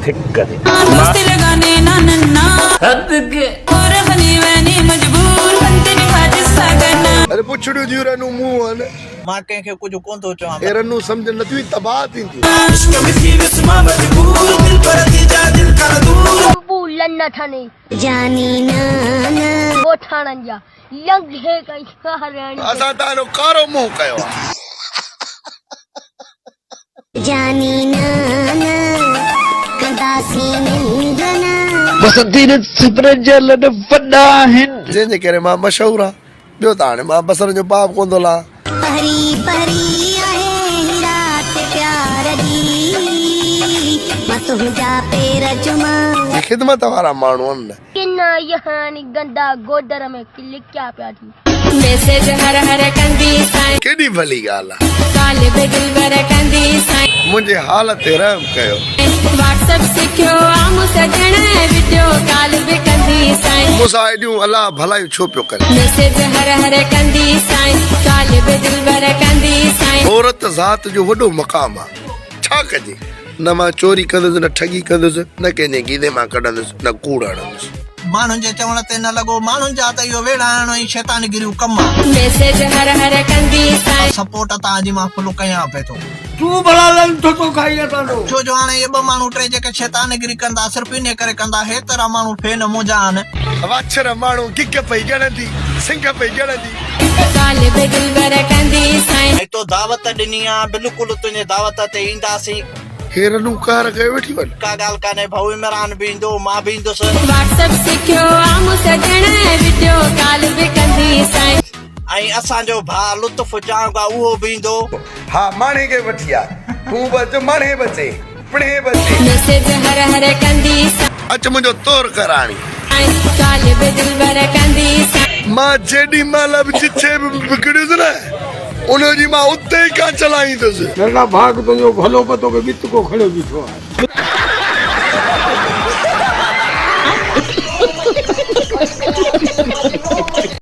ٿڪ تي. اري پڇڙيون ٿيون رنون منهن. مان ڪنهن کي ڪجهه ڪونه ٿو چوان. اي رنون سمجهه نه ٿيون تباهه ٿينديون. تنبو لن ٿني. جاني نانا. ڳوٺاڻن جا لنگهي ڪئي سارڻي. اسان تان جو ڪارو منهن ڪيو آ. جاني نانا ڪنداسين ملڻ. بسنتي جي سپنن جا لڏ وڏا آهن. جنهن جي ڪري مان مشهور آهيان. ٻيو ته هاڻي مان بصرن جو پاء به ڪونه ٿو لاهان. پري پري آهي رات پيار جي مان تنهنجا پير چمان. هي خدمت وارا ماڻهو آهن نه. ڪنا يهاني گندا گودر ۾ لڪيا پيا ٿي. ميسيج هر هر ڪندي سائين. ڪيڏي ڀلي ڳالهه آ. ڪال به دلبر ڪندي سائين. منهنجي حال تي رحم ڪيو. واٽس اپ سکيو آ مون سڄڻ وڊيو ڪال به ڪندي سائين. مون سان ايڏيون الله ڀلايون ڇو پيو ڪري. ميسيج هر هر ڪندي سائين. ڪال به دلبر ڪندي سائين. عورت ذات جو وڏو مقام آ. ڇا ڪجي. نه مان چوري ڪندس نه ٺڳي ڪندس نه ڪنهن جي گيدي مان ڪڍندس نه ڪوڙ هڻندس. ماڻهن جي چوڻ تي نه لڳو. ماڻهن جا ته اهو ويڙهائڻ ۽ شيطانگريون ڪم آ. ميسيج هر هر ڪندي سائين. سپورٽ توهان جي مان فل ڪيان پئي ٿو. تون ڀلا لن ٿو ٿو کائين اسان جو. ڇو جو هاڻي اهي ٻه ماڻهو ٽي جيڪي شيطانگري ڪندا صرف انهي ڪري ڪندا هيترا ماڻهو فين منهنجا آهن. واڇر ماڻهو گگ پئي ڳڻندي سنگهه پئي ڳڻندي. ڪال به دلبر ڪندي سائين. ۽ تو دعوت ڏني آ بلڪل تنهنجي دعوت تي اينداسين. هي رنون قهر ڪيو ويٺي وڃ. ڪا ڳالهه ڪانهي ڀائو عمران به ايندو مان به ايندس. واٽس اپ سکيو آ مون سڄڻ وڊيو ڪال به ڪندي سائين. ۽ اسان جو ڀاء لطف چانگ آ اهو به ايندو. ها ماڻهي کي وٺي آ. تون به اچ ماڻهي به اچي پڻهي به اچي. ميسيج هر هر ڪندي سائين. اچ منهنجو تور ڪر آڻي. ۽ ڪال به دلبر ڪندي سائين. مان جيڏي مهل به جٿي به وڪڙيس نه ان جي مان اتي ئي ڪانچ لاهيندس. ننڍا ڀاڳ تنهنجو ڀلو پتو کي ٻت ڪو کڻيو بيٺو آهي.